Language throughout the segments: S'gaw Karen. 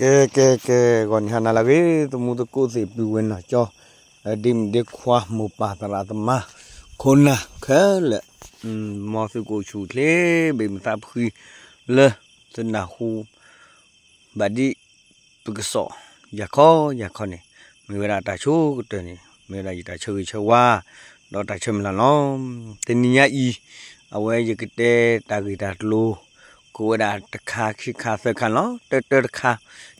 ကဲ ကဲ ကဲ ဂီၤနံၤဟါနၤလၢအဂ့ၤ သမူသကိးသ့ၣ် ပုၢ်ဝဲၢ်နီၢ်ကၠီ ဒ့မုၣ်ဒ့ခွါ မိၢ်ပၢ်သရၣ်သမါ ခိၣ်နၢ်ခဲလၢာ်, မ်သုကအိၣ်ဆူၣ်အိၣ်ချ့ ဘၣ်မုာ်သးဖှံ လၢသုနၢ်ဟူ ဘၣ်ဒ်ပကစီၣ် ယၤခီယၤခီန့ၣ် မ့ၢ်ဝဲဒၣ်တၢ်ဆိကတၢၢ်န့ၣ် မ့ၢ်ဝဲဒၣ်ယတၢ်ဆၢဂ့ၤဆၢဝါ ဒီးတၢ်ဆၢမုၢ်လၢ်လီၤ. တနံၤညါအံၤ အဝဲယကတဲတၢ်ဂ့ၢ်တၢ်ကျိၤ ကိးဝဲဒၣ်တခါခံခါသၢခါန့ၣ်လီၤ. တၢတၢတခါ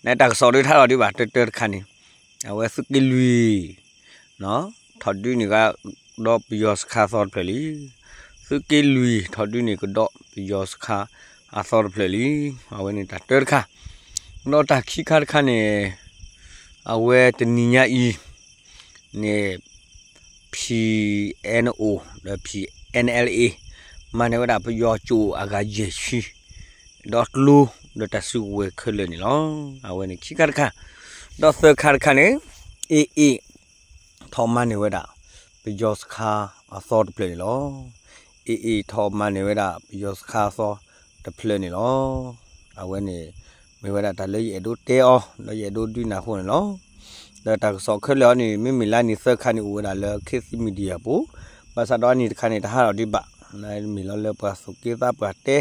နတၢ်ကစီၣ်ဒုးတဟးထီၣ်ဒံးဘၣ် တၢတၢတခါန့ၣ် အဝဲသုးက့လွံၢ် ထီၣ်ဒုးန့ၢ်ကဒီးပယီၤစခါအသီတဖျၢၣ်လံ. သုးက့လွံၢ် ထီၣ်ဒုးန့ၢ်ကဒီးပယီၤစခါအသီတဖျၢၣ်လံ. အဝဲန့ၣ်တၢ်တၢတခါ ဒီးတၢ်ခံခါတခါန့ၣ် အဝဲတနံၤညါအံၤန့ၣ် PNO ဒီး PNLA မၤန့ၢ်ဝဲဒၣ်ပယီၤကၠိအဂၤယဲၢ်ဆံ ဒီးကျိ ဒီးတၢ်စုကဝဲၤခဲလၢာ်န့ၣ်လီၤ. အဝဲန့ၣ်ခံခါတခါ ဒီးသၢခါတခါန့ၣ် AA ထီၣ်မၤန့ၢ်ဝဲဒၣ် ပယီၤစခါအသီတဖျၢၣ်န့ၣ်လီၤ. AA ထီၣ်မၤန့ၢ်ဝဲဒၣ်ပယီၤစခါအသီတဖျၢၣ်န့ၣ်လီၤ. အဝဲန့ၣ် မ့ၢ်ဝဲဒၣ်တၢ်လၢယအဲၣ်ဒိးတဲအီၤ ဒီးယအဲၣ်ဒိးဒုးနၢ်ဟူန့ၣ်လီၤ. ဒီးတၢ်ကစီၣ်ခဲလၢာ်အံၤန့ၣ် မ့မ့ၢ်လၢန့ၣ်သၢခါန့ၣ် အိၣ်ဝဲဒၣ်လၢ ခေတ်သစ် Media ပူၤ, ဘၣ်ဆၣ်ဒီးအနံၤတခါန့ၣ် တဟးထီၣ်ဒံးဘၣ်, မ့ၢ်လီၤလၢပှၤသူၣ်က့သးပှၢ်တဲ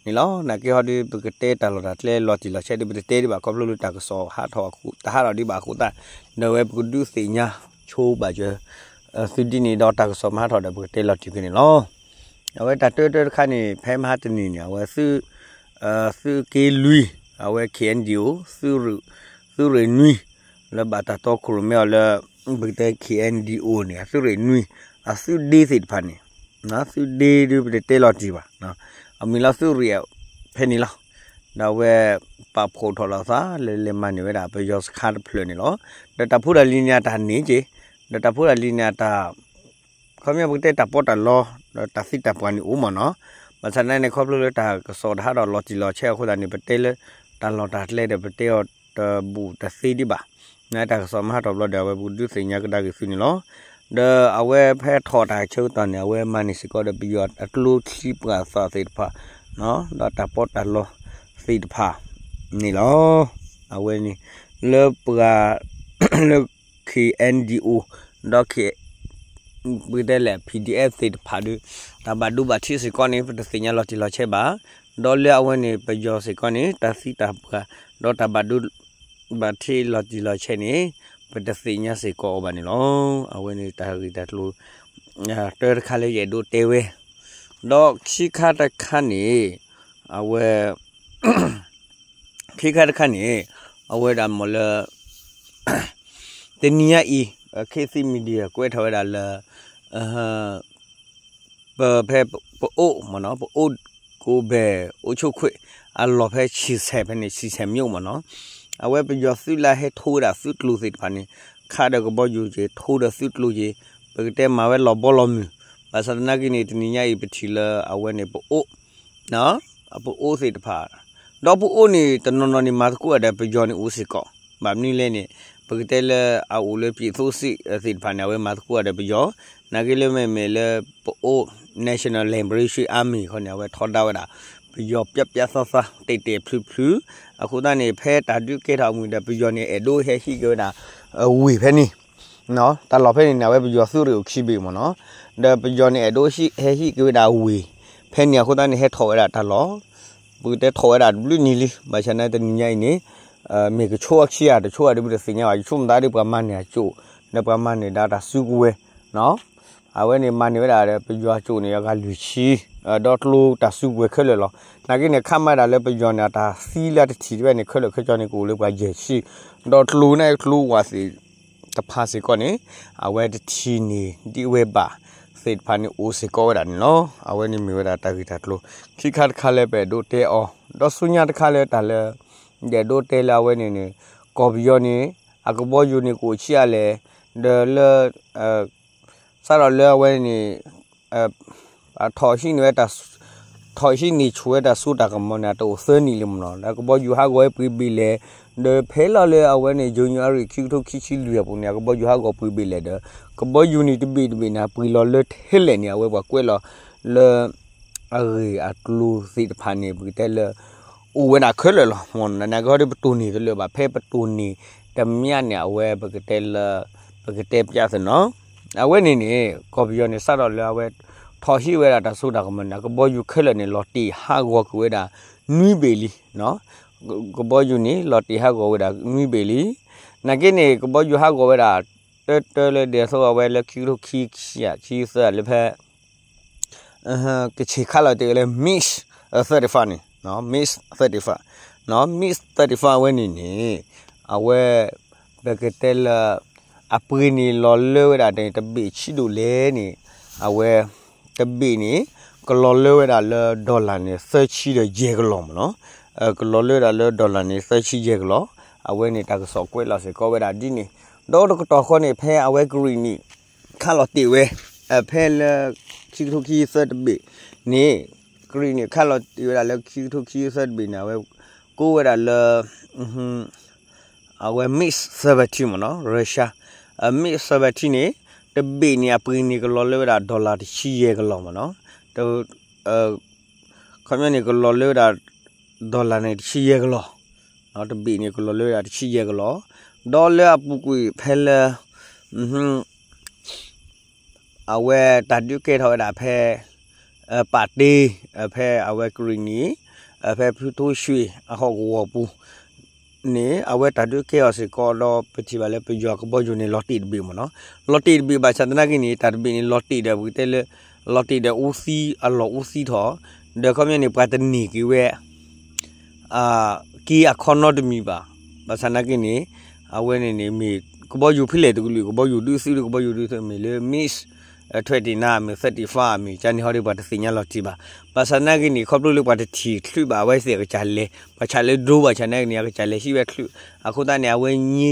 န့ၣ်လီၤ. နာ်က့ဟီဒုး ပကတဲတၢ်လီၢ်တၢ်ကျဲလီၤတံၢ်လီၤဆဲးဒုး ပတတဲဒံးဘၣ် ခီဖျိလၢတၢ်ကစီၣ်ဟးထီၣ် တဟးထီၣ်ဒံးဘၣ်အဃိသတး, ဒီးဝဲပကဒုးသ့ၣ်ညါဆိဘၣ်စၢၤ သုဒ်န့ၣ်ဒီးတၢ်ကစီၣ်မၤဟးထီၣ်ဒီး ပကတဲလီၤတံၢ်က့ၤန့ၣ်လီၤ. အဝဲတၢ်တၢတၢတခါန့ၣ် ဖဲမဟါတနံၤန့ၣ် အဝဲ သုးက့လွံၢ် အဝဲ KNDO သုးရ့ၣ်နွံ လၢဘၣ်တၢ်တီခိၣ်ရိၣ်မဲအီၤလၢ ပကတဲ KNDO န့ၣ် အသုးရ့ၣ်နွံ အသုးဒ့သ့ၣ်တဖၣ်န့ၣ်, သုးဒ့ဒုးပတတဲလီၤတံၢ်ဘၣ်, အမံၤလီၤသုးရ့ၣ်ဖဲန့ၣ်လီၤ. ဒီးအဝဲပာ်ဖှိၣ်ထီၣ်လိာ်သးလၢလဲၤမၤန့ၢ်ဝဲဒၣ်ပယီၤစခါတဖျၢၣ်န့ၣ်လီၤ. ဒီးတၢ်ဖိတၢ်လံၤန့ၣ်အတၢ်န့ၣ်က့ၤ, ဒီးတၢ်ဖိတၢ်လံၤန့ၣ်အတၢ် ခီပညီပကတဲတၢ်ပီးတၢ်လီ ဒီးတၢ်သံတၢ်ပှၢ်န့ၣ်အိၣ်မ့ၢ်နီၤ, ဘၣ်ဆၣ်သနာ်က့န့ၣ် ခီဖျိလၢတၢ်ကစီၣ်တဟးထီၣ်လီၤတံၢ်လီၤဆဲးအဃိသတးန့ၣ် ပတဲလၢတၢ်လီၢ်တၢ်ကျဲဒီး ပတဲအီၤတဘူၣ်တသ့ဒံးဘၣ်, နတၢ်ကစီၣ်မၤဟးထီၣ်ဘျီဒီး အဝဲပကဒုးသ့ၣ်ညါကဒါက့ၤသုန့ၣ်လီၤ. ဒီးအဝဲဖဲထီၣ်တၢ်ဆၢကတီၢ်န့ၣ် အဝဲမၤန့ၢ်စ့ၢ်ကီးဒီးပယီၤအကျိချံပှၤသးသ့ၣ်တဖၣ်, ဒီးတၢ်ပီးတၢ်လီသ့ၣ်တဖၣ်န့ၣ်လီၤ. အဝဲန့ၣ် လၢပှၤ လၢ KNDO ဒီး ပကတဲလဲၣ် PDF သ့ၣ်တဖၣ်ဒီး တၢ်ဘၣ်ဒိဘၣ်ထံးစ့ၢ်ကီးန့ၣ် ပတသ့ၣ်ညါလီၤတံၢ်လီၤဆဲးဘၣ်, ဒီးလၢအဝဲန့ၣ် ပယီၤစ့ၢ်ကီးန့ၣ် တၢ်သံတၢ်ပှၢ် ဒီးတၢ်ဘၣ်ဒိဘၣ်ထံးလီၤတံၢ်လီၤဆဲးန့ၣ် ပတသ့ၣ်ညါစ့ၢ်ကီးအီၤဘၣ်န့ၣ်လီၤ. အဝဲန့ၣ်တၢ်ဂ့ၢ်တၢ်ကျိၤ တၢတခါလၢယအဲၣ်ဒိးတဲဝဲ, ဒီးခံခါတခါန့ၣ် အဝဲ ခံခါတခါန့ၣ် အဝဲဒၣ်မ့ၢ်လၢ တနံၤညါအံၤ ခေတ်သစ် Media ကွဲးထီၣ်ဝဲဒၣ်လၢ ပဖဲပအိၣ်မ့ၢ်နီၤ ပအိၣ်ကိးဘဲၣ်အိၣ်ဆိးခွဲး အလီၢ်ဖဲဆံၣ်ဆဲၣ်ဖဲန့ၣ် ဆံၣ်ဆဲၣ်မ့ၢ်အိၣ်မ့ၢ်နီၤ, အဝဲပယီၤသုးလၢဟဲထိဝဲဒၣ်သုးကျိၤသ့ၣ်တဖၣ်န့ၣ် ခးဒီးကဘီယူၤက့ၤ ထိဒီးသုးကျိၤက့ၤ ပကတဲမၤဝဲလီၤဘီလီၤမုၢ်, ဘၣ်ဆၣ်သနာ်က့န့ၣ် တနံၤညါအံၤပထံၣ်လၢအဝဲန့ၣ်ပအိၣ် ပအိၣ်သ့ၣ်တဖၣ်, ဒီးပအိၣ်န့ၣ် တနီၤနီၤန့ၣ် မၤသကိးဒီးပယီၤန့ၣ်အိၣ်စ့ၢ်ကီး, ဘၣ်မနုၤလဲၣ်န့ၣ် ပကတဲလၢအအိၣ်လၢ ပြည်သူ့စစ် သ့ၣ်တဖၣ်န့ၣ် အဝဲမၤသကိးဒီးပယီၤ, နာ်က့လၢမ့မ့ၢ်လၢပအိၣ် National Liberation Army ခီန့ၣ် အဝဲထီဒါဝဲဒၣ် ပယီၤပျီပျီသီသီ တဲာ်တဲာ်ဖျုးဖျုး, အဃိသတးန့ၣ် ဖဲတၢ်ဒုးကဲထီၣ်အမုၢ်ဒီး ပယီၤန့ၣ် အဲၣ်ဒိးဟဲဟံးက့ၤဝဲဒၣ် ဝ့ၢ်ဖဲန့ၣ် တၢ်လီၢ်ဖဲန့ၣ်န့ၣ် အဝဲပယီၤသုးရ့ၣ်အိၣ်ခံဘ့ၣ်မ့ၢ်နီၤ, ဒီးပယီၤန့ၣ် အဲၣ်ဒိးဟဲဟံးက့ၤဝဲဒၣ်ဝ့ၢ်ဖဲန့ၣ်အဃိသတးန့ၣ် ဟဲထီၣ်ဝဲဒၣ်တၢ်လီၢ်, ပကတဲထီၣ်ဝဲဒၣ်တဘျုးနံၤလံ, ဘၣ်ဆၣ်န့ၣ်တနံၤညါအံၤန့ၣ် မ့ၢ်ကဆိအခံဂၤတဆိဧါဒီးပတသ့ၣ်ညါဘၣ်, ယဆိကမိၣ်သးဒီးပှၤမၤန့ၢ်အကၠိၣ် ဒီးပှၤမၤန့ၢ်ဒၣ်တၢ်စုကဝဲၤ အဝဲန့ၣ်မၤန့ၢ်ဝဲဒၣ်ဒီးပယီၤကၠိၣ်န့ၣ် အဂၤလွံၢ်ဆံ ဒီးကျိတၢ်စုကဝဲၤခဲလၢာ်လီၤ. နာ်က့န့ၣ် ခါမၤဒၣ်လၢပယီၤန့ၣ် အတၢ်သံလၢတထံၣ်တဝဲန့ၣ် ခဲလၢာ်ခဲဆ့န့ၣ် ကအိၣ်လၢပှၤယဲၢ်ဆံ, ဒီးကျိန့ၣ်ကျိဝဲသ့ၣ်တဖၣ်စ့ၢ်ကီးန့ၣ် အဝဲတထံၣ်န့ၢ်ဒံးဝဲဘၣ်သ့ၣ်တဖၣ်န့ၣ်အိၣ်စ့ၢ်ကီးဝဲဒၣ်န့ၣ်လီၤ. အဝဲန့ၣ်မ့ၢ်ဝဲဒၣ်တၢ်ဂ့ၢ်တၢ်ကျိၤ ခံခါတခါလၢပအဲၣ်ဒိးတဲအီၤ, ဒီးဆူညါတခါလၢတၢ်လၢ ယအဲၣ်ဒိးတဲလၢအဝဲန့ၣ်န့ၣ် ကီၢ်ပယီၤန့ၣ် အကဘီယူၤန့ၣ်ကအိၣ်ဆံးအါလဲၣ်, ဒီးလၢ စးထီၣ်လၢအဝဲန့ၣ် ထီၣ်ဟံးန့ၢ်ဝဲတၢ် ထီၣ်ဟံးန့ၢ်ဆူၣ်ဝဲတၢ်စိတၢ်ကမီၤန့ၣ် အတအိၣ်သၢနံၣ်လံမ့ၢ်နီၤ, ဒီးကဘီယူၤဟးဂီၤဝဲပှဲၤဘ့ၣ်လဲၣ်, ဒီးဖဲလီၤလၢအဝဲန့ၣ် ယနူၤအါရံၤ ခံကထိခံဆံလွံၢ်အပူၤန့ၣ် အကဘီယူၤဟးဂီၤပှဲၤဘ့ၣ်လဲၣ်ဒီး ကဘီယူၤန့ၣ်တဘ့ၣ်တဘ့ၣ်န့ၣ် ပှဲၤလီၤလၢထဲလဲၣ်န့ၣ် အဝဲပှၤကွဲးလီၤလၢ အဂ့ၢ်အကျိၤသ့ၣ်တဖၣ်န့ၣ် ပကတဲလၢ အိၣ်ဝဲဒၣ်ခဲလၢာ်လီၤ. မ့ၢ်နကဟီဒီး ပတိၢ်နီၣ်တလၢာ်ဘၣ်, ဖဲပတိၢ်နီၣ်တမံၤန့ၣ် အဝဲပကတဲလၢ ပကတဲပျးသ့ၣ်နီၤ. အဝဲန့ၣ်န့ၣ် ကီၢ်ပယီၤန့ၣ် စးထီၣ်လၢအဝဲ ထီၣ်ဟံးဝဲဒၣ်တၢ်စိတၢ်ကမီၤန့ၣ် ကဘီယူၤခဲလၢာ်န့ၣ် လီၤတ့ၢ်ဟးဂီၤကွံာ်ဝဲဒၣ် နွံဘ့ၣ်လံ. ကဘီယူၤန့ၣ် လီၤတ့ၢ်ဟးဂီၤဝဲဒၣ်နွံဘ့ၣ်လံ. နာ်က့န့ၣ် ကဘီယူၤဟးဂီၤဝဲဒၣ် တၢတၢလၢဒ်သိးအဝဲလၢခံကထိခံဆံခံဆံသၢလၢဖဲ ကဆ့ၣ်ခးလီၤတ့ၢ်ဝဲလၢ MiG thirty-five န့ၣ်, MiG thirty-five, MiG thirty-five အဝဲန့ၣ်န့ၣ် အဝဲ ပကတဲလၢ အပှ့ၤန့ၣ်လီၤလၢဝဲဒၣ်တဘ့ၣ်ဆံးဒိၣ်လဲၣ်န့ၣ် အဝဲ တဘ့ၣ်န့ၣ် ကလီၤလၢဝဲဒၣ်လၢ dollar န့ၣ် သၢဆံဒီးယဲၢ်ကလီၤမ့ၢ်နီၤ. ကလီၤလၢဝဲဒၣ်လၢ dollar န့ၣ် သၢဆံယဲၢ်ကလီၤ. အဝဲန့ၣ်တၢ်ကစီၣ်ကွဲးလီၤစ့ၢ်ကီးဝဲဒၣ်ဒ်န့ၣ်, ဒီးတကတီၢ်ဃီန့ၣ် ဖဲအဝဲကရံၣ်နံၣ် ခးလီၤတ့ၢ်ဝဲ ဖဲလၢ ခံကထိခံဆံသၢတဘ့ၣ်န့ၣ်, ကရံၣ်နံၣ်ခးလီၤတ့ၢ်ဝဲဒၣ်လၢခံကထိခံဆံသၢတဘ့ၣ်န့ၣ် အဝဲကိးဝဲဒၣ်လၢ အဝဲ MiG seventeen မ့ၢ်နီၤ, Russia, MiG seventeen န့ၣ် တဘ့ၣ်န့ၣ် အပှ့ၤန့ၣ်ကလီၤလၢဝဲဒၣ် dollar တဆံယဲၢ်ကလီၤမ့ၢ်နီၤ. ခီပညီန့ၣ် ကလီၤလၢဝဲဒၣ် dollar န့ၣ် တဆံယဲၢ်ကလီၤ, တဘ့ၣ်န့ၣ် ကလီၤလၢဝဲဒၣ်တဆံယဲၢ်ကလီၤ. ဒီးလၢအပူၤကွံာ်ဖဲလၢ အဝဲတၢ်ဒုးကဲထီၣ်ဝဲဒၣ်ဖဲ ပာ်တ့ ဖဲအဝဲကရံၣ်နံၣ် ဖဲဖုထိၣ်ဆှံအဟီၣ်ကဝီၤပူၤန့ၣ် အဝဲတၢ်ဒုးကဲအီၤစ့ၢ်ကီးဒီး ပထံၣ်ဘၣ်လၢပယီၤကဘီယူၤန့ၣ် လီၤတ့ၢ်တဘ့ၣ်မ့ၢ်နီၤ. လီၤတ့ၢ်တဘ့ၣ်ဘၣ်ဆၣ်သနာ်က့န့ၣ် တၢ်တဘ့ၣ်န့ၣ် လီၤတ့ၢ်ဒီး ပကတဲလၢ လီၤတ့ၢ်ဒီးအူသံ အလီၢ်အူသံထီၣ် ဒီးခီပညီန့ၣ် ပှၤတန့ၢ်က့ၤဝဲ က့အခီနီတမံၤဘၣ်. ဘၣ်ဆၣ်သနာ်က့န့ၣ် အဝဲန့ၣ်န့ၣ် မ့ၢ်ကဘီယူၤဖဲလဲၣ်တကလုာ် ကဘီယူၤဒုးသုဒီး ကဘီယူၤဒုးသုမ့ၢ်လၢ MiG twenty-nine မ့ၢ် thirty-five မ့ၢ် ကန့ၣ်ဟီဒီး ပှၤတသ့ၣ်ညါလီၤတံၢ်ဘၣ်. ဘၣ်ဆၣ်သနာ်က့န့ၣ် ခီဖျိလၢပှၤတထံၣ်ချုးဘၣ် အဝဲသ့ၣ်အကစၢ်လဲၤ ပှၤဆးလၢ drone ဘၣ်ဆၣ်သနာ်က့န့ၣ် အကစၢ်လဲၤဟံးဝဲချုး အဃိသတးန့ၣ် အဝဲညံ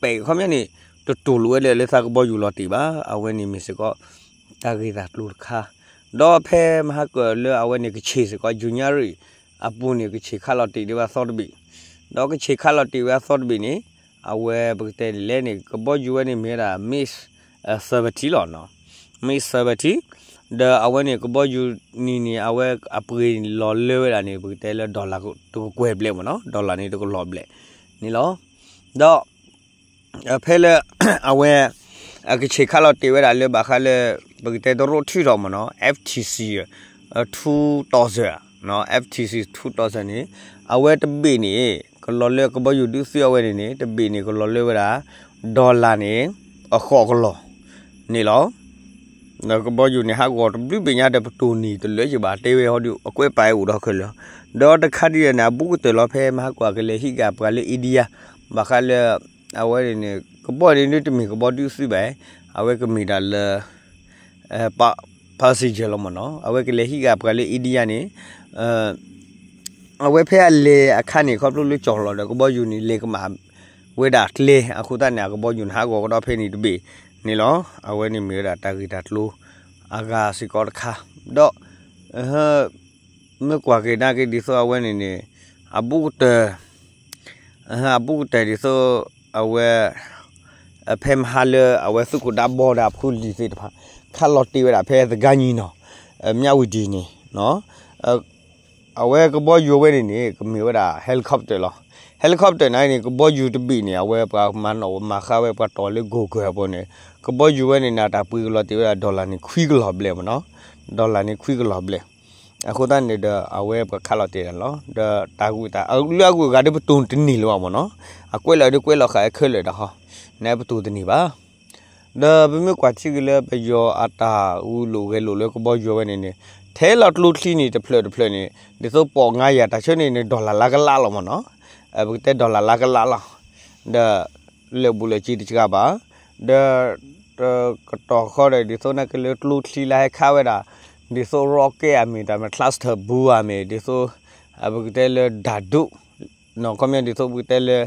ပဲာ်ခီပညီန့ၣ် တတိၢ်လိာ်ဝဲလၢ လၢသးကဘီယူၤလီၤတ့ၢ်ဘၣ်. အဝဲန့ၣ်မ့ၢ်စ့ၢ်ကီး တၢ်ဂ့ၢ်တၢ်ကျိၤတခါ, ဒီးဖဲမဟါကၢၣ်လၢအဝဲန့ၣ် ကဆ့ၣ်စ့ၢ်ကီး ဇူညါရံၣ် အပူၤန့ၣ် ကဆ့ၣ်ခးလီၤတ့ၢ်ဒံးဝဲအသီတဘ့ၣ်, ဒီးကဆ့ၣ်ခးလီၤတ့ၢ်ဝဲအသီတဘ့ၣ်န့ၣ် အဝဲပကတဲလဲၣ်န့ၣ် ကဘီယူၤဝဲန့ၣ်မ့ၢ်ဝဲဒၣ် MiG seventeen လီၤနီၤ, MiG seventeen ဒီးအဝဲန့ၣ် ကဘီယူၤနံၤန့ၣ် အဝဲအပှ့ၤလီၤလၢဝဲဒၣ်န့ၣ် ပကတဲလၢ dollar တကကွဲၢ်ဘျဲၣ်မ့ၢ်နီၤ, dollar န့ၣ်တကလီၤဘျဲၣ်န့ၣ်လီၤ. ဒီး ဖဲလၢ အဝဲ အကဆ့ၣ်ခးလီၤတ့ၢ်ဝဲဒၣ်လၢဘၣ်ဃးလၢ ပကတဲတရိးထုးထီၣ်မ့ၢ်နီၤ F T C two thousand, F T C two thousand န့ၣ် အဝဲတဘ့ၣ်န့ၣ် ကလီၤလၢကဘီယူၤဒုးသုအဝဲန့ၣ်န့ၣ် တဘ့ၣ်န့ၣ် ကလီၤလၢဝဲဒၣ် dollar န့ၣ် အဃိးကလီၤန့ၣ်လီၤ. ဒီးကဘီယူၤန့ၣ် ဟးဂီၤတဘျုးဘ့ၣ်ညါဒီး ပတိၢ်နီၣ်တလၢယဘၣ် တဲဝဲဟီဒီး အကွဲးပာ်အိၣ်ဒီးခဲလၢာ်, ဒီးတခါဒ်န့ၣ် အဘူးကတၢၢ်လီၤ ဖဲမဟါကွၢ်ကလဲၤဟံးက့ၤပှၤလၢ India ဘၣ်ဃးလၢ အဝဲန့ၣ်န့ၣ် ကဘီန့ၣ် တမ့ၢ်ကဘီဒုးသုဘၣ်, အဝဲကမ့ၢ်ဒၣ်လၢ passenger လီၤမ့ၢ်နီၤ, အဝဲကလဲၤဟံးက့ၤပှၤလၢ India န့ၣ် အဝဲဖဲအလဲၤအခါန့ၣ် ခီဖျိလၢကၠီၣ်လီၤဒီး ကဘီယူၤန့ၣ် လဲၤကမၣ်ဝဲဒၣ်ကျဲ အဃိသတးန့ၣ် အကဘီယူၤန့ၣ် ဟးဂီၤကဒီးဖဲန့ၣ်တဘ့ၣ်န့ၣ်လီၤ. အဝဲန့ၣ်မ့ၢ်ဝဲဒၣ်တၢ်ဂ့ၢ်တၢ်ကျိၤအဂၤစ့ၢ်ကီးတခါ, ဒီး မ့ၢ်ကွၢ်က့ၤနာ်က့ဒ်သိးအဝဲန့ၣ်န့ၣ် အဘူးကတၢၢ် အဘူးကတၢၢ်ဒ်သိး အဝဲ ဖဲမဟါလၢအဝဲသုးခိၣ်ဒါဘီဒီးအဖိလံၤသ့ၣ်တဖၣ် ခးလီၤတ့ၢ်ဝဲဒၣ်ဖဲသၢကါညံနီၤ, မြဝတီ န့ၣ် အဝဲကဘီယူၤဝဲန့ၣ်န့ၣ် ကမ့ၢ်ဝဲဒၣ် helicopter လီၤ. helicopter န့ၣ်န့ၣ် ကဘီယူၤတဘ့ၣ်န့ၣ် အဝဲပှၤမၤနီၣ်မၤဃါဝဲ ပှၤတီၢ်လၢ Google အပူၤန့ၣ် ကဘီယူၤဝဲန့ၣ်န့ၣ် တၢ်ပှ့ၤကလီၤတ့ၢ်ဝဲဒၣ် dollar န့ၣ် ခွံကလီၤဘျဲၣ်မ့ၢ်နီၤ, dollar န့ၣ် ခွံကလီၤဘျဲၣ်. အဃိသတးန့ၣ်ဒီး အဝဲပှၤခးလီၤတ့ၢ်ဒၣ်လီၤ. ဒီးတၢ်ဂုာ်တၢ်လၢအဂုၤအဂၤဒီး ပတိၢ်တန့ၢ်လၢၤဘၣ်မ့ၢ်နီၤ, အကွဲးလီၤဒီးကွဲးလီၤဃာ်ခဲလၢာ်တၢ်ဟီ, န့ၣ်ပတိၢ်တန့ၢ်ဘၣ်. ဒီးပမ့ၢ်ကွၢ်ထံက့ၤလၢပယီၤအတၢ်ဂုာ်လိာ်ဂဲၤလိာ်လၢကဘီယူၤဝဲန့ၣ်န့ၣ် ထဲလီၤကျိချံန့ၣ် တဖျၢၣ်တဖျၢၣ်န့ၣ် ဒ်သိးပိာ်ငါးရာ တၢ်ဆၢန့ၣ်န့ၣ် dollar လါကလးလီၤမ့ၢ်နီၤ, ပကတဲ dollar လါကလးလီၤ. ဒီး လၢာ်ဘူးလၢာ်စ့တစှၤဘၣ်. ဒီး ကတီၢ်ဃီဒီး ဒ်သိးနာ်က့လၢကျိချံလၢဟဲခးဝဲဒၣ် ဒ်သိး rocket အမ့ၢ် တၢ်မ့ၢ် cluster bomb အမ့ၢ် ဒ်သိး ပကတဲလၢ ဓာတု နီၤ ခီပညီဒ်သိးပကတဲလၢ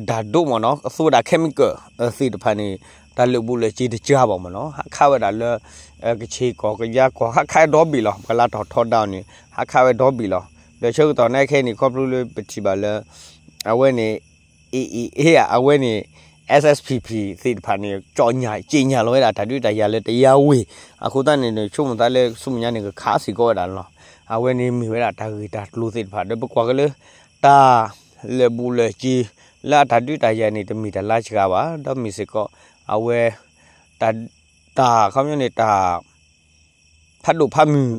ဓာတု မ့ၢ်နီၤ အသူဝဲဒၣ် chemical သ့ၣ်တဖၣ်န့ၣ် တၢ်လၢာ်ဘူးလၢာ်စ့တစှၤဘၣ်မ့ၢ်နီၤ, ဟးခးဝဲဒၣ်လၢ ကဆ့ၣ်ကီၢ်ကယါကီၢ် ဟးခးဝဲဒီဘ့ၣ်လီၤ, ပှၤလၢထီၣ်ထီဒါန့ၣ် ဟးခးဝဲဒီဘ့ၣ်လီၤ. ဒီးဆၢကတီၢ်နာ်က့န့ၣ် ခီဖျိလၢပထံၣ်ဘၣ်လၢ အဝဲန့ၣ် အဝဲန့ၣ် SSPP သ့ၣ်တဖၣ်န့ၣ် ကၠီညၣ် ကၠ့ညၣ်လီၤဝဲဒၣ် တၢ်ဒုးတၢ်ယၤလၢတယါဝ့ၢ်, အဃိသတးန့ၣ် ဆိကမိၣ်သးလၢဆူမဲာ်ညါန့ၣ် ကခးစ့ၢ်ကီးဝဲဒၣ်လီၤ. အဝဲန့ၣ်မ့ၢ်ဝဲဒၣ်တၢ်ဂ့ၢ်တၢ်ကျိၤသ့ၣ်တဖၣ် ဒီးပကွၢ်က့ၤလၢ တၢ်လၢာ်ဘူၣ်လၢာ်စ့ၤ လၢအတၢ်ဒုးတၢ်ယၤန့ၣ် တမ့ၢ်တၢ်လါစှၤဘၣ်, ဒီးမ့ၢ်စ့ၢ်ကီး အဝဲ တၢ် တၢ်ခီပညီန့ၣ် တၢ် ဖးဒိၣ်ဖးမုၢ်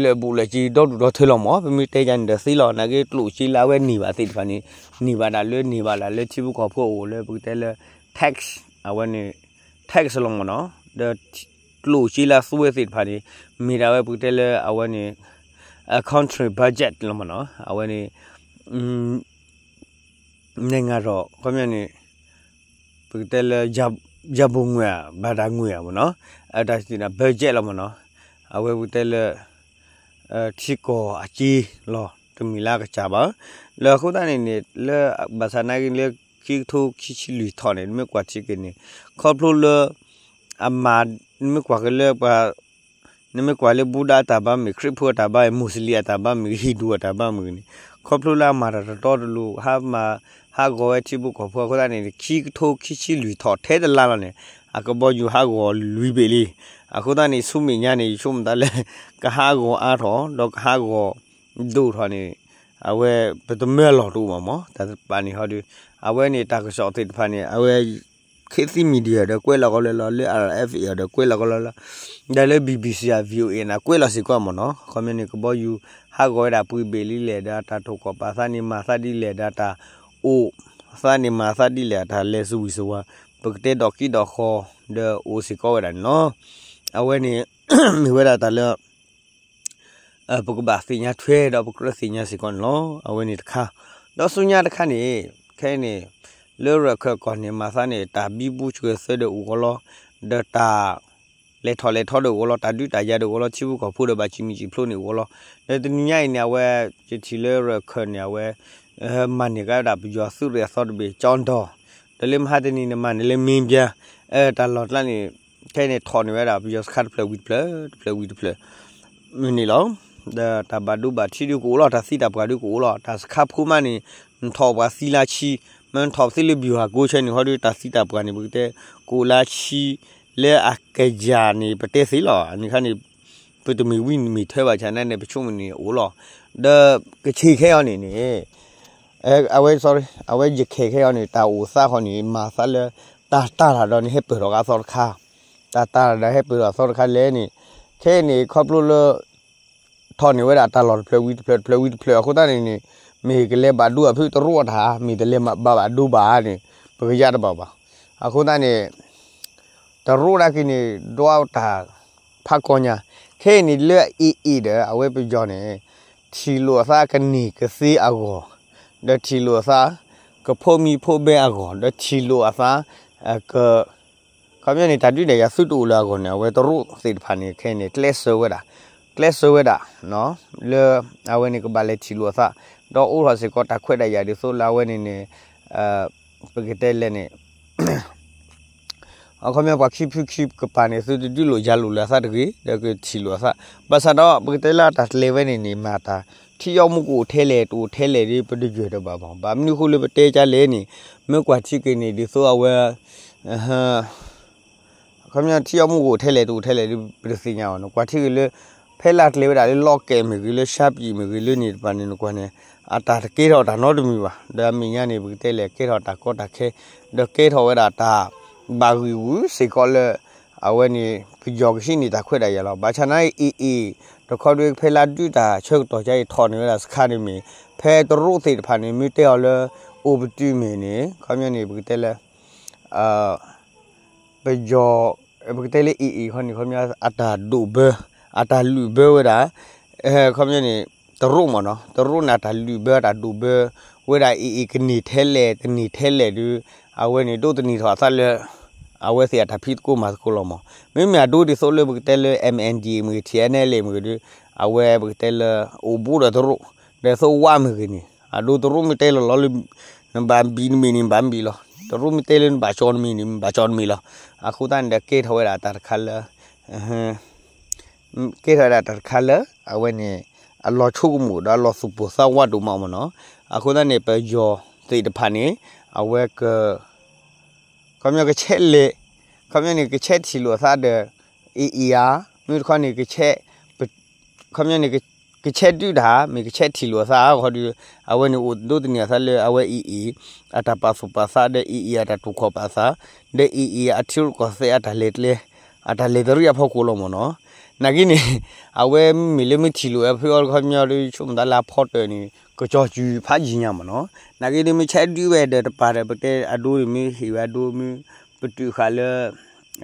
လၢာ်ဘူၣ်လၢာ်စ့ၤ ဒီဒူၣ်ဒီထၢလီၤမး, ပမ့ၢ်တဲယၤန့ၣ်ဒီးသ့လီၤ. နာ်က့ ကျိၣ်စ့လၢအဝဲန့ၢ်ဘၣ်သ့ၣ်တဖၣ်န့ၣ် န့ၢ်ဘၣ်ဒၣ်လၢ န့ၢ်ဘၣ်ဒၣ်လၢထံဖိကီၢ်ဖိအအိၣ်လၢပကတဲလၢ tax အဝဲန့ၣ် tax လီၤမးနီၤ, ဒီး ကျိၣ်စ့လၢအသူဝဲသ့ၣ်တဖၣ်န့ၣ် မ့ၢ်ဒၣ်ဝဲပကတဲလၢအဝဲန့ၣ် အ country budget လီၤမးနီၤ, အဝဲန့ၣ် နိုင်ငံတော် ခီပညီန့ၣ် ပကတဲလၢ ရန်ပုံငွေ ဘဏ္ဍာငွေ မးနီၤ, အတၢ်စံး budget လီၤမးနီၤ, အဝဲပကတဲလၢ ထံကီၢ်အစ့လီၤ, တမ့ၢ်လၢအကစၢ်ဘၣ်. လၢအဃိသတးန့ၣ်န့ၣ် လၢ ဘၣ်ဆၣ်နာ်က့လၢ ခံကထိခံဆံလွံၢ်ထီၣ်န့ၣ် နမ့ၢ်ကွၢ်ထံက့ၤန့ၣ် ခီဖျိလၢ အမၤ နမ့ၢ်ကွၢ်က့ၤလၢပှၤ နမ့ၢ်ကွၢ်လၢဘူးဒးအတၢ်ဘါမ့ၢ် ခရံာ်ဖိအတၢ်ဘါမ့ၢ် မူးစလ့ၣ်အတၢ်ဘါမ့ၢ် ဟံၣ်ဒူၣ်အတၢ်ဘါမ့ၢ်ဂ့ၤန့ၣ် ခီဖျိလၢအမၤတၢ်တတီတလိၤ ဟးမၤ ဟးဂီၤဝဲထံဖိကီၢ်ဖိအဃိသတးန့ၣ် ခံကထိခံဆံလွံၢ်ထီၣ်ထဲတလါလီၤန့ၣ် အကဘီယူၤဟးဂီၤလွံၢ်ဘ့ၣ်လံ. အဃိသတးန့ၣ် ဆူမဲာ်ညါန့ၣ် ယဆိကမိၣ်သးလၢ ကဟးဂီၤအါထီၣ် ဒီးကဟးဂီၤဒိၣ်ထီၣ်န့ၣ် အဝဲပတမၢလီၤတအိၣ်ဘၣ်မး တၢ်တပာ်န့ၣ်ဟီဒီး အဝဲန့ၣ်တၢ်ကစီၣ်သ့ၣ်တဖၣ်န့ၣ် အဝဲ ခေတ်သစ် media ဒီးကွဲးလီၤကီးလၢလီၤ လၢ RFA ဒီးကွဲးလီၤကီးလၢလီၤ ဒီးလၢ BBC အ VOA န့ၣ် ကွဲးလီၤစ့ၢ်ကီးမးနီၤ. ခီပညီန့ၣ် ကဘီယူၤဟးဂီၤဝဲဒၣ်ပှဲၤဘ့ၣ်လံလဲၣ် ဒီးတၢ်ထိၣ်ကီၢ်ပာ်သးန့ၣ် မၤသးဒ်လဲၣ် ဒီးတၢ်အိၣ်သးန့ၣ် မၤသးဒ်လဲၣ် အတၢ်လဲၤစဝံၣ်စဝါ ပကတဲဒီးကံၢ်ဒီးဃီ ဒီးအိၣ်စ့ၢ်ကီးဝဲဒၣ်န့ၣ်လီၤ. အဝဲန့ၣ် မ့ၢ်ဝဲဒၣ်တၢ်လၢ ပကဘၣ်သ့ၣ်ညါထွဲဒီးပကြၢးသ့ၣ်ညါစ့ၢ်ကီးန့ၣ်လီၤ. အဝဲန့ၣ်တခါ ဒီးဆူညါတခါန့ၣ် ခဲအံၤန့ၣ် လၢရၢၢ်ခၢၣ်ကီၢ်န့ၣ် မၤသးန့ၣ် တၢ်ဘံဘူဆှၢသၢဒီးအိၣ်ဂီၢ်လီၤ, ဒီးတၢ်လဲၤထီၣ်လဲၤထီဒီးအိၣ်ဂီၢ်လီၤ, တၢ်ဒုးတၢ်ယၤဒီးအိၣ်ဂီၢ်လီၤ, ထံဖိကီၢ်ဖိဒီးဘၣ်စံးမံစံးဖျိန့ၣ်အိၣ်ဂီၢ်လီၤ. ဒီးတနံၤညါအံၤန့ၣ် အဝဲ ယထံၣ်လၢရၢၢ်ခၢၣ်န့ၣ် အဝဲ မၤန့ၢ်ကဒါဝဲဒၣ်ပယီၤသုးရ့ၣ်အသီတဘ့ၣ် ကၠီဒီၢ်, ဒီးလၢမဟါတနံၤန့ၣ် မၤန့ၢ်လၢမ့ၢ်ဘျါ တၢ်လီၢ်ကျါန့ၣ် ခဲအံၤန့ၣ် ထီၣ်န့ၢ်ဝဲဒၣ်ပယီၤစခါတဖျၢၣ်ဝံၤတဖျၢၣ် တဖျၢၣ်ဝံၤတဖျၢၣ် မ့ၢ်န့ၣ်လီၤ. ဒီးတၢ်ဘၣ်ဒိဘၣ်ထံးဒုးကအိၣ်လီၤ, တၢ်သံတၢ်ပှၢ်ဒုးကအိၣ်လီၤ, တၢ်စခါဖိမးန့ၣ် နထီၣ်ပှၤသံလၢဆံ, မ့ၢ်နထီၣ်သံလၢဘံၣ်ဟးကိးဆဲန့ၣ် ဟီဒီးတၢ်သံတၢ်ပှၢ်န့ၣ် ပကတဲ ကအိၣ်လၢဆံ လၢအကယၤန့ၣ် ပတဲသ့လီၤ. အန့ၣ်ခါန့ၣ် ပတမ့ၢ်ဝံမ့ၢ်ထွဲဘၣ်ဆၣ်န့ၣ် ပဆိကမိၣ်န့ၣ်အိၣ်လီၤ. ဒီးကဆ့ၣ်ခဲအံၤန့ၣ်န့ၣ် အဝဲ sorry အဝဲယခဲၣ်ခဲအံၤန့ၣ် တၢ်အိၣ်သးဃီန့ၣ် မၤသးလၢ တၢ်တၢ်တၢ်ဒီးန့ၣ် ဟဲပၢၢ်ထီၣ်ကသီတခါ, တၢ်တၢ်တၢ်ဒီးဟဲပၢၢ်ထီၣ်ကသီတခါလဲၣ်န့ၣ်, ခဲအံၤန့ၣ် ခီဖျိလၢ ထီၣ်န့ၢ်ဝဲဒၣ်တၢ်လီၢ်တဖျၢၣ်ဝံၤတဖျၢၣ် တဖျၢၣ်ဝံၤတဖျၢၣ်အဃိသတးန့ၣ်န့ၣ် မ့ၢ်ကလဲၤဘၣ်ဒိအဖုတရူးအတၢ်, မ့ၢ်တလဲၤဘၣ်ဘၣ်ဒိဘၣ်န့ၣ် ပကယါတဘၣ်ဘၣ်. အဃိသတးန့ၣ် တရူးဒၣ်က့ၤန့ၣ် ဒွးတၢ်ဖးကီညါ, ခဲအံၤန့ၣ်လၢအအ့ၣ်အ့ၣ်ဒီး အဝဲပယီၤန့ၣ် ထံၣ်လိာ်အသးကန့ၢ်ကသ့အဂီၢ်, ဒီးထံၣ်လိာ်အသး ကဖိးမံဖိးဘဲအဂီၢ်, ဒီးထံၣ်လိာ်အသး က ခီပညီန့ၣ် တၢ်ဒုးတၢ်ယၤသုတအိၣ်လၢအဂီၢ်န့ၣ် အဝဲတရူးသ့ၣ်တဖၣ်န့ၣ် ခဲအံၤန့ၣ် ကျဲးစၢးဝဲဒၣ်, ကျဲးစၢးဝဲဒၣ် လၢ အဝဲန့ၣ်ကဘၣ်လဲၤထံၣ်လိာ်အသး, ဒီးအိးထီၣ်စ့ၢ်ကီးတၢ်ခွဲးတၢ်ယာ်ဒ်သိးလၢအဝဲန့ၣ်န့ၣ် ပကတဲလဲၣ်န့ၣ် အခီပညီပှၤခံဖုခံကပၤန့ၣ် သုတဒုးလိာ်ယၤလိာ်လၢအသးတဂ့ၤ, ဒီးကထံၣ်လိာ်အသး, ဘၣ်ဆၣ်ဒီးပကတဲလၢအတၢ်ကျဲၤဝဲန့ၣ်န့ၣ် မၤတၢ် ထံယီမူကအိၣ်ထဲလဲၣ် တအိၣ်ထဲလဲၣ်ဒီး ပတယွဲၢ်တဘၣ်ဘၣ်. ဘၣ်မနုၤအဃိလၢပတဲကလဲၣ်န့ၣ် မ့ၢ်ကွၢ်ထံက့ၤန့ၣ် ဒ်သိးအဝဲ ခီပညီထံယီမူကအိၣ်ထဲလဲၣ် တအိၣ်ထဲလဲၣ်ဒီး ပတသ့ၣ်ညါဘၣ်န့ၣ် ကွၢ်ထံက့ၤလၢ ဖဲလၢကျဲၤဝဲဒၣ်လၢလီၢ်ကဲးမ့ၢ်ဂ့ၤ လၢရှါပံၤမ့ၢ်ဂ့ၤ လၢန့ၣ်တဖၣ်န့ၣ် နကွၢ်န့ၣ် အတၢ်တကဲထီၣ်တၢ်နီတမံၤဘၣ်. ဒီးအမဲာ်ညါန့ၣ် ပကတဲလဲၣ် ကဲထီၣ်တၢ်ကီတၢ်ခဲ ဒီးကဲထီၣ်ဝဲဒၣ်တၢ်ဘၣ်ဂံၢ်ဂူာ်စ့ၢ်ကီးလၢ အဝဲန့ၣ် ပယီၤကဟံးန့ၢ်တၢ်ခွဲးတၢ်ယာ်လီၤ. ဘၣ်ဆၣ်နာ်အံၤ အ့ၣ်အ့ၣ် တခီဒီးဖဲလၢဒုးတၢ်ဆၢကတီၢ်ကါအံၤထီၣ်န့ၢ်ဝဲဒၣ်စခါန့ၣ်မ့ၢ် ဖဲတရူးသ့ၣ်တဖၣ်န့ၣ် မ့ၢ်တဲအီၤလၢ အိၣ်ပတုာ်မ့ၢ်န့ၣ် ခီပညီန့ၣ် ပကတဲလၢ ပယီၤ ပကတဲလၢ အ့ၣ်အ့ၣ် ခီန့ၣ် ခီပညီ အတၢ်ဒိၣ်ဘၢ အတၢ်လုၢ်ဘၢဝဲဒၣ် ခီပညီန့ၣ် တရူးမ့ၢ်နီၤ တရူးန့ၣ် အတၢ်လုၢ်ဘၢ အတၢ်ဒိၣ်ဘၢဝဲဒၣ် အ့ၣ်အ့ၣ် ကန့ၢ်ထဲလဲၣ် တန့ၢ်ထဲလဲၣ်ဒီး အဝဲန့ၣ် ဒိးသန့ၤထီၣ်အသးလၢ အဝဲသ့ၣ်အတၢ်ဖံးသကိးမၤသကိးလီၤမး. မ့မ့ၢ်အဒိဒ်သိးလၢပကတဲလၢ MNDAA မ့ၢ်ဂ့ၤ ထံၣ်အဲၣ်နဲၣ်လ့ၣ် မ့ၢ်ဂ့ၤဒီး အဝဲပကတဲလၢ အိၣ်ဘူးဒီးတရူး ဒီးသိးဝါမ့ၢ်ဂ့ၤန့ၣ် အဒိတရူးမ့ၢ်တဲလီၤလီၤလၢ နဘၣ်ဘံၣ်နမ့ၢ်န့ၣ် နဘၣ်ဘံၣ်လီၤ. တရူးမ့ၢ်တဲလၢနဘၣ်ကၠီနမ့ၢ်န့ၣ် နဘၣ်ကၠီနမ့ၢ်လီၤ. အဃိသတးန့ၣ်ဒီး ကဲထီၣ်ဝဲဒၣ်တၢ်တခါလၢ ကဲထီၣ်ဝဲဒၣ်တၢ်တခါလၢ အဝဲန့ၣ် အလီၤဆိကမိၣ်ဒီးအလီၤသူၣ်ပိၢ်သးဝးဒိၣ်မးမ့ၢ်နီၤ. အဃိသတးန့ၣ် ပယီၤသ့ၣ်တဖၣ်န့ၣ် အဝဲက ခီပညီကဆဲးလဲၤ ခီပညီန့ၣ် ကဆဲးထံၣ်လိာ်အသးဒီး အ့ၣ်အ့ၣ်ဧါ, မ့ၢ်တခီန့ၣ် ကဆဲး ခီပညီန့ၣ် ကဆဲးဒုးတၢ် မ့ၢ်ကဆဲးထံၣ်လိာ်အသး ခီဒီး အဝဲန့ၣ်အိၣ်ဒိးသန့ၤအသးလၢအဝဲ AA အတၢ်ပာ်သူၣ်ပာ်သး ဒီး AA အတၢ်တူၢ်ခီၣ်ပာ်သး ဒီး AA အထံရူၢ်ကီၢ်သဲးအတၢ်လဲၤကျဲ အတၢ်လဲၤတရံးအဖီခိၣ်လီၤမ့ၢ်နီၤ. နာ်က့န့ၣ် အဝဲမ့မ့ၢ်လၢမ့ၢ်ထံၣ်လိာ်ဝဲဖုအီၤခီပညီဒီး ဆိကမိၣ်သးလၢအဖီတၢၢ်န့ၣ် ကစီၤစုၤဖးယံၤညါမ့ၢ်နီၤ. နာ်က့ဒီး မ့ၢ်ဆဲးဒုးဝဲဒီးတပၤဒီး ပတဲအဒိန့ၣ် မ့ၢ်ဟ့ၣ်ဝဲအဒိ မ့ၢ်ပတုာ်ဃာ်လၢ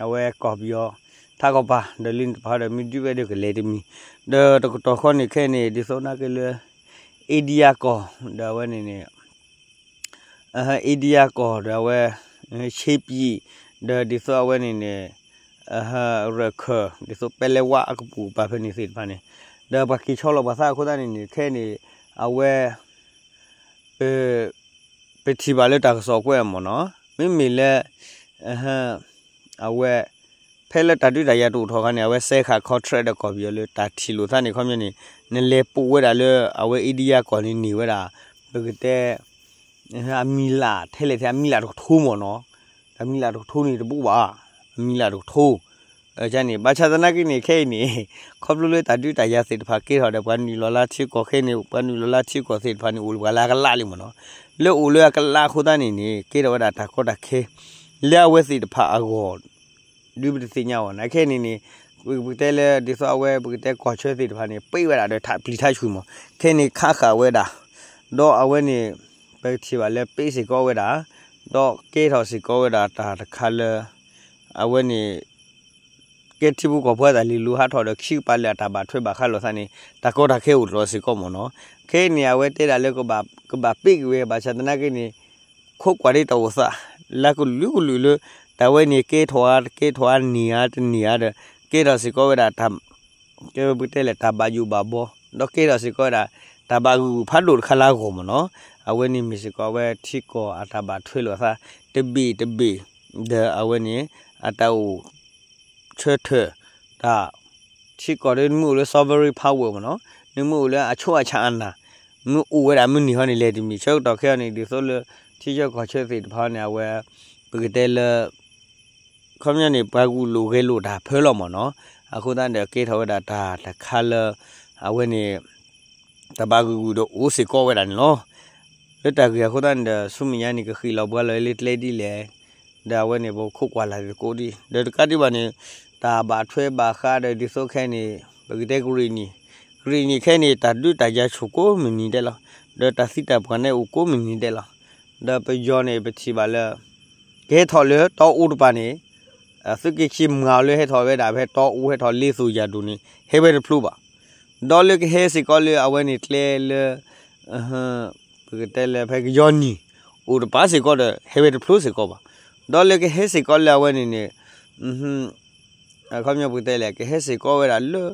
အဝဲကီၢ်ပယီၤ ထးကီၢ်ပၤ ဒီးလၢန့ၣ်တဖၣ်ဒီး မ့ၢ်ဒုးဝဲဒီးကလဲၤတမံၤ ဒီးတကတီၢ်ဃီန့ၣ်ခဲအံၤန့ၣ် ဒ်သိးနာ်က့လၢ India ကီၢ် ဒီးအဝဲန့ၣ်န့ၣ် India ကီၢ်ဒီးအဝဲ ဆ့ပံၤ ဒီးဒ်သိးအဝဲန့ၣ်န့ၣ် ရၢၢ်ခၢၣ် ဒ်သိးပဲလဲဝါအကပိာ်ကပၤဖဲန့ၣ်သ့ၣ်တဖၣ်န့ၣ် ဒီးပှၤက့ၤဆီလီၤပှၤသးအဃိသတးန့ၣ်န့ၣ် ခဲအံၤန့ၣ် အဝဲ ပ ပထံၣ်ဘၣ်လၢတၢ်ကစီၣ်ကွဲးမ့ၢ်နီၤ မ့မ့ၢ်လၢ အဝဲ ဖဲလၢတၢ်ဒုးတၢ်ယၤတအိၣ်ထီၣ်အခါန့ၣ် အဝဲစဲဃာ် contract ဒီးကီၢ်ပယီၤလၢတၢ်ထံၣ်လိာ်သးန့ၣ် ခီပညီန့ၣ် နလဲၤပိာ်ဝဲဒၣ်လၢအဝဲ India ကီၢ်န့ၣ်န့ၢ်ဝဲဒၣ် ပကတဲ အမံၤလၢ်ထဲလဲၣ်ထဲ အမံၤလၢ်တကထိမ့ၢ်နီၤ. အမံၤလၢ်တကထိန့ၣ်တဘိဘၣ်, အမံၤလၢ်တကထိ န့ၣ် ဘၣ်ဆၣ်သနာ်က့န့ၣ် ခဲအံၤန့ၣ် ခီဖျိလၢတၢ်ဒုးတၢ်ယၤသ့ၣ်တဖၣ်ကဲထီၣ်ဒီး ပှၤနုာ်လီၤလၢထံကီၢ်ခဲအံၤန့ၣ် ပှၤနုာ်လီၤလၢထံကီၢ်သ့ၣ်တဖၣ်န့ၣ် အိၣ်လၢပှၤလၢအကလးလံမ့ၢ်နီၤ. လၢအိၣ်လၢအကလးအဃိသတးန့ၣ်န့ၣ် ကဲထီၣ်ဝဲဒၣ်တၢ်ကီတၢ်ခဲ လၢအဝဲသ့ၣ်တဖၣ်အဂီၢ် ဒုးပတသ့ၣ်ညါဘၣ်န့ၣ် ခဲအံၤန့ၣ်န့ၣ် ပကတဲလၢဒ်သိးအဝဲ ပကတဲကီၢ်ဆၢသ့ၣ်တဖၣ်န့ၣ် ပ့ၣ်ဝဲဒၣ်ဒီးထးပျံၤထးဆူၣ်မ့ၢ် ခဲအံၤန့ၣ်ခးဃာ်ဝဲဒၣ် ဒီးအဝဲန့ၣ် ပကထံၣ်ဘၣ်လၢပ့ၣ်စ့ၢ်ကီးဝဲဒၣ် ဒီးကဲထီၣ်စ့ၢ်ကီးဝဲဒၣ်တၢ်တခါလၢ အဝဲန့ၣ် ကဲထံဖိကီၢ်ဖိအတၢ်လဲၤလူၤဟးထီၣ်ဒီးခံကပၤလၢအတၢ်ဘၣ်ထွဲဘၣ်ဃးလိာ်သးန့ၣ် တၢ်ကီတၢ်ခဲအိၣ်တ့ၢ်လီၤစ့ၢ်ကီးမ့ၢ်နီၤ. ခဲအံၤန့ၣ် အဝဲတဲဒၣ်လၢ ကဘၣ်ပ့ၣ်က့ၤဝဲ ဘၣ်ဆၣ်သနာ်က့န့ၣ် ခိးကွၢ်ဒ်တၢ်အိၣ်သး လၢကလုာ်ကလုာ်လၢ တၢ်ဝဲန့ၣ်ကဲထီၣ်ဧါ တကဲထီၣ်ဧါ န့ၢ်ဧါတန့ၢ်ဧါဒီး ကဲထီၣ်စ့ၢ်ကီးဝဲဒၣ်တၢ် ကဲပကတဲလဲၣ်တၢ်ဘၣ်ယိၣ်ဘၣ်ဘီ ဒီးကဲထီၣ်စ့ၢ်ကီးဝဲဒၣ် တၢ်ဘၣ်ဂုာ်ဂုာ်ဖးဒိၣ်တခါလၢအဂီၢ်မ့ၢ်နီၤ. အဝဲန့ၣ်မ့ၢ်စ့ၢ်ကီးအဝဲထံကီၢ်အတၢ်ဘၣ်ထွဲလိာ်အသး တဘ့ၣ်တဘ့ၣ် ဒီးအဝဲန့ၣ် အတၢ်အိၣ် ဆၢထၢၣ် တၢ် ထံကီၢ်ဒီး နမ့ၢ်အိၣ်လၢ sovereign power မ့ၢ်နီၤ, နမ့ၢ်အိၣ်လၢအဆိအဆၣ်အနၢ် မ့ၢ်အိၣ်ဝဲဒၣ်မုၢ်နံၤဟီန့ၣ် လဲၤတမံၤ ဆၢကတီၢ်ခဲအံၤန့ၣ် ဒ်သိးလၢ ထံဆၢကီၢ်ဆၢသ့ၣ်တဖၣ်န့ၣ် အဝဲ ပကတဲလၢ ခီပညီန့ၣ် ပှၤဂုာ်လိာ်ဂဲၤလိာ်တၢ်ဖၢလီၤမ့ၢ်နီၤ, အဃိသတးဒီးကဲထီၣ်ဝဲဒၣ်တၢ်တခါလၢ အဝဲန့ၣ် တၢ်ဘၣ်ဂုာ်ဂုာ်ဒီးအိၣ်စ့ၢ်ကီးဝဲဒၣ်န့ၣ်လီၤ. လၢတၢ်ဂ့ၢ်အဃိသတးန့ၣ်ဒီး ဆူမဲာ်ညါန့ၣ် ကဃ့ၢ်လီၤပှၤလီၤလၢကျဲဒ်လဲၣ်, ဒီးအဝဲန့ၣ် ပခိးကွၢ်လၢ်သကိးဒံး ဒီးတကးဒံးဘၣ်န့ၣ် တၢ်ဘၣ်ထွဲဘၣ်ဃးဒီးဒ်သိးခဲအံၤန့ၣ် ပကတဲကရ့ၣ်နံၣ်, ကရ့ၣ်နံၣ်ခဲအံၤန့ၣ် တၢ်ဒုးတၢ်ယၤဆူၣ်ကိးမုၢ်နံၤဒဲးလီၤ, ဒီးတၢ်သံတၢ်ပှၢ်န့ၣ်အိၣ်ကိးမုၢ်နံၤဒဲးလီၤ, ဒီးပယီၤန့ၣ် ပထံၣ်ဘၣ်လၢ ကဟဲထီၣ်လၢတီအူတပၤန့ၣ် သုးက့ခံမၤအီၤလၢဟဲထီၣ်ဝဲဒၣ်ဖဲတီအူဟဲထီၣ်လ့သိၣ်ယၤဒိၣ်န့ၣ် ဟဲဝဲတဖျိဘၣ်. ဒီးလၢကဟဲစ့ၢ်ကီးလၢအဝဲန့ၣ်ကျဲလၢ ပကတဲလၢဖဲကယီနံၣ် အိၣ်တပၤစ့ၢ်ကီးဒီး ဟဲဝဲတဖျိစ့ၢ်ကီးဘၣ်. ဒီးလၢကဟဲစ့ၢ်ကီးလၢအဝဲန့ၣ်န့ၣ် ခီပညီပကတဲလဲၣ် ကဟဲစ့ၢ်ကီးဝဲဒၣ်လၢ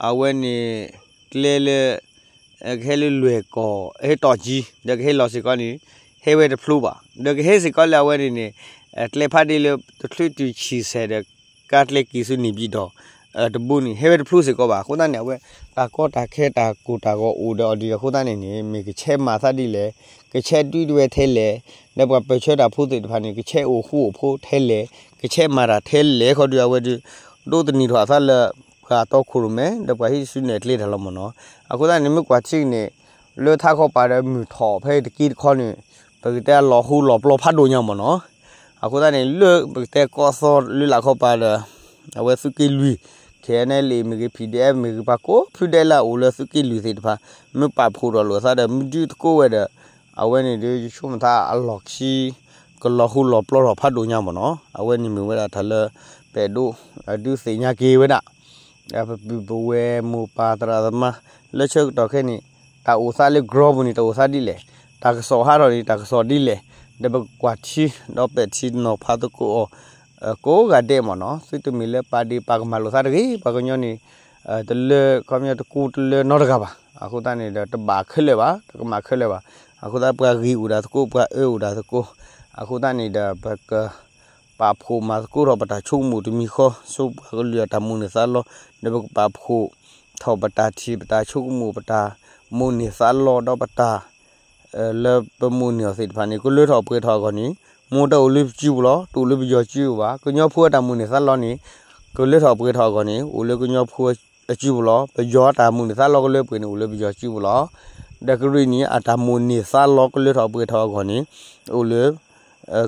အဝဲန့ၣ် ကျဲလၢ ကဟဲလၢလွဲၢ်ကီၢ် ဟဲတီၢ်ကံ ဒီးကဟဲလီၤစ့ၢ်ကီးန့ၣ် ဟဲဝဲတဖျိဘၣ်. ဒီးကဟဲစ့ၢ်ကီးလၢအဝဲန့ၣ်န့ၣ် ကျဲဖးဒ့လၢတချုးတုၤဆံၣ်စဲးဒီး ကါကျဲက့ၤဆူန့ၣ်ဘံၣ်ဒီး တဘိန့ၣ် ဟဲဝဲတဖျိစ့ၢ်ကီးဘၣ်. အဃိသတးန့ၣ် အဝဲ တၢ်ကီတၢ်ခဲတၢ်ကိၢ်တၢ်ဂီၤအိၣ်ဒီးအီၤဒ်အဃိသတးန့ၣ်န့ၣ် မ့ၢ်ကဆဲးမၤသးဒ်လဲၣ်, ကဆဲးဒုးတဝဲထဲလဲၣ်, ဒီးပှၤပၢၢ်ဆၢတၢ်ဖိသ့ၣ်တဖၣ်န့ၣ် ကဆဲးအိၣ်ဃူအိၣ်ဖိးထဲလဲၣ်, ကဆဲးမၤတၢ်ထဲလဲၣ်ခီဒုးအဝဲဒုး ဒိးသန့ၤထီၣ်အသးလၢ ပှၤတီခိၣ်ရိၣ်မဲ ဒီးပှၤဟံးစုနဲၣ်ကျဲတၢ်လီၤမ့ၢ်နီၤ. အဃိသတးန့ၣ် မ့ၢ်ကွၢ်ထံက့ၤန့ၣ် လၢထးခီပၤဒီးမုၢ်ထီၣ်ဖဲတက့တခီန့ၣ် ပကတဲအလီၤဟူလီၤပျီဖးဒိၣ်ညါမ့ၢ်နီၤ. အဃိသတးန့ၣ် လၢပကတဲကီၢ်သီလၢလာ်ခီပၤဒီး အဝဲသုးက့လွံၢ် ခဲအံၤန့ၣ်လံ မ့ၢ်ဂ့ၤ PDF မ့ၢ်ဂ့ၤ ပှၤကိးဖုဒဲးလၢအအိၣ်လၢသုးက့လွံၢ်သ့ၣ်တဖၣ် မ့ၢ်ပာ်ဖှိၣ်ထီၣ်လိာ်အသးဒီး မ့ၢ်ဒုးသကိးဝဲဒီး အဝဲန့ၣ်ဒီး ယဆိကမိၣ်သးအလီၢ်ခံ ကလီၤဟူလီၤပျီထီၣ်ဖးဒိၣ်ညါမ့ၢ်နီၤ. အဝဲန့ၣ်မ့ၢ်ဝဲဒၣ်တၢ်လၢ ပအဲၣ်ဒိး ဒုးသ့ၣ်ညါက့ၤဝဲဒၣ် ပပုၢ်ပဝဲၢ်မိၢ်ပၢ်သရၣ်သမါ လၢဆၢကတီၢ်ခဲအံၤန့ၣ် တၢ်အိၣ်သးလၢကရၢပူၤန့ၣ် တၢ်အိၣ်သးဒ်လဲၣ်, တၢ်ကစီၣ်ဟးထီၣ်န့ၣ် တၢ်ကစီၣ်ဒ်လဲၣ်, ဒီးပကကွၢ်ထံ ဒီးပဲာ်ထံနီၤဖးသကိးအီၤ ကိးဂၤဒဲးမ့ၢ်နီၤ. သုတမ့ၢ်လၢပာ်ဒ့ၣ်ပာ်ကမၣ်လိာ်သးတဂ့ၤ, ပှၤကညီန့ၣ် တလၢ ခီပညီတကူတလၢနီတဂၤဘၣ်. အဃိသတးန့ၣ်ဒီး တဘၣ်ခဲလၢာ်ဘၣ်, တကမၣ်ခဲလၢာ်ဘၣ်. အဃိသတး ပှၤဂ့ၤအိၣ်ဒၣ်သကိး ပှၤအၢအိၣ်ဒၣ်သကိး, အဃိသတးန့ၣ်ဒီး ပက ပာ်ဖှိၣ်မၤသကိးထီၣ်ပတၢ်ဆိကမိၣ်တမံၤဃီ ဆူပှၤကလုာ်အတၢ်မိၣ်န့ၢ်သးလီ, ဒီးပကပာ်ဖှိၣ်ထီၣ်ပတၢ်ထံၣ် ပတၢ်ဆိကမိၣ် ပတၢ်မိၣ်န့ၢ်သးလီ ဒီးပတၢ် လၢပမိၣ်န့ၢ်အီၤသ့ၣ်တဖၣ်န့ၣ် ကလၢထီၣ်ပှဲၤထီၣ်အဂီၢ်န့ၣ် မ့ၢ်တအိၣ်လၢပစုပူၤလီၤ, တအိၣ်လၢပယီၤစုပူၤဘၣ်. ကညီဖိအတၢ်မိၣ်န့ၢ်သးလီန့ၣ် ကလၢထီၣ်ပှဲၤထီၣ်အဂီၢ်န့ၣ် အိၣ်လၢကညီဖိ အစုပူၤလီၤ. ပယီၤအတၢ်မိၣ်န့ၢ်သးလီကလၢပှဲၤန့ၣ် အိၣ်လၢပယီၤစုပူၤလီၤ. ဒီးကရ့ၣ်နံၣ်အတၢ်မိၣ်န့ၢ်သးလီကလၢထီၣ်ပှဲၤထီၣ်အဂီၢ်န့ၣ် အိၣ်လၢ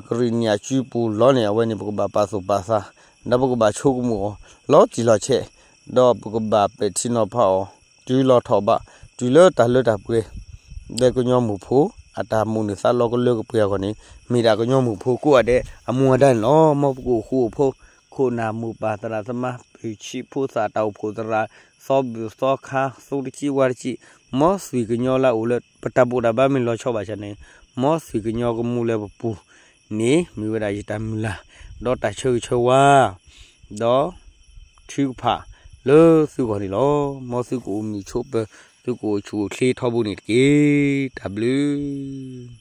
ကရ့ၣ်နံၣ်အစုပူၤလီၤန့ၣ် အဝဲန့ၣ် ပကဘၣ်ပာ်သူၣ်ပာ်သး ဒီးပကဘၣ်ဆိကမိၣ်အီၤ လီၤတံၢ်လီၤဆဲး, ဒီးပကဘၣ်ပဲာ်ထံနီၤဖးအီၤ တုၤလီၤထီၣ်ဘး တုၤလၢတၢ်လၢတၢ်ပှဲၤ လၢကညီမိၢ်ဖိ အတၢ်မိၣ်န့ၢ်သးလီကလၢကပှဲၤအဂီၢ်န့ၣ် မ့ၢ်ဒၣ်ကညီမိၢ်ဖိကိးဂၤဒဲးအမူအဒါန့ၣ်လီၤ. မ်ပကအိၣ်ဃူအိၣ်ဖိး ခိၣ်နၢ်မိၢ်ပၢ်သရၣ်သမါ ပုၢ်ဆံးဖိသၣ် တၢ်အိၣ်ဖှိၣ်သရၣ် သီဘူၣ်သီခါ သိတကံၢ်ဝါတကံၢ်, မ်သွံၣ်ကညီလၢအအိၣ်လၢ ပတၢ်ဘူၣ်တၢ်ဘါမ့ၢ်လီၤဆီဘၣ်ဆၣ်န့ၣ် မ်သွံၣ်ကညီကမူလၢပပူၤန့ၣ် မ့ၢ်ဝဲဒၣ်ယတၢ်မုၢ်လၢ် ဒီးတၢ်ဆၢဂ့ၤဆၢဝါ ဒီးထုကဖၣ်လၢသုဂီၢ်န့ၣ်လီၤ. မ်သုကအိၣ်မုာ်ဆိးပၢၤ သုကအိၣ်ဆူၣ်အိၣ်ချ့ထီဘိန့ၣ်တက့ၢ်. တၢ်ဘျုး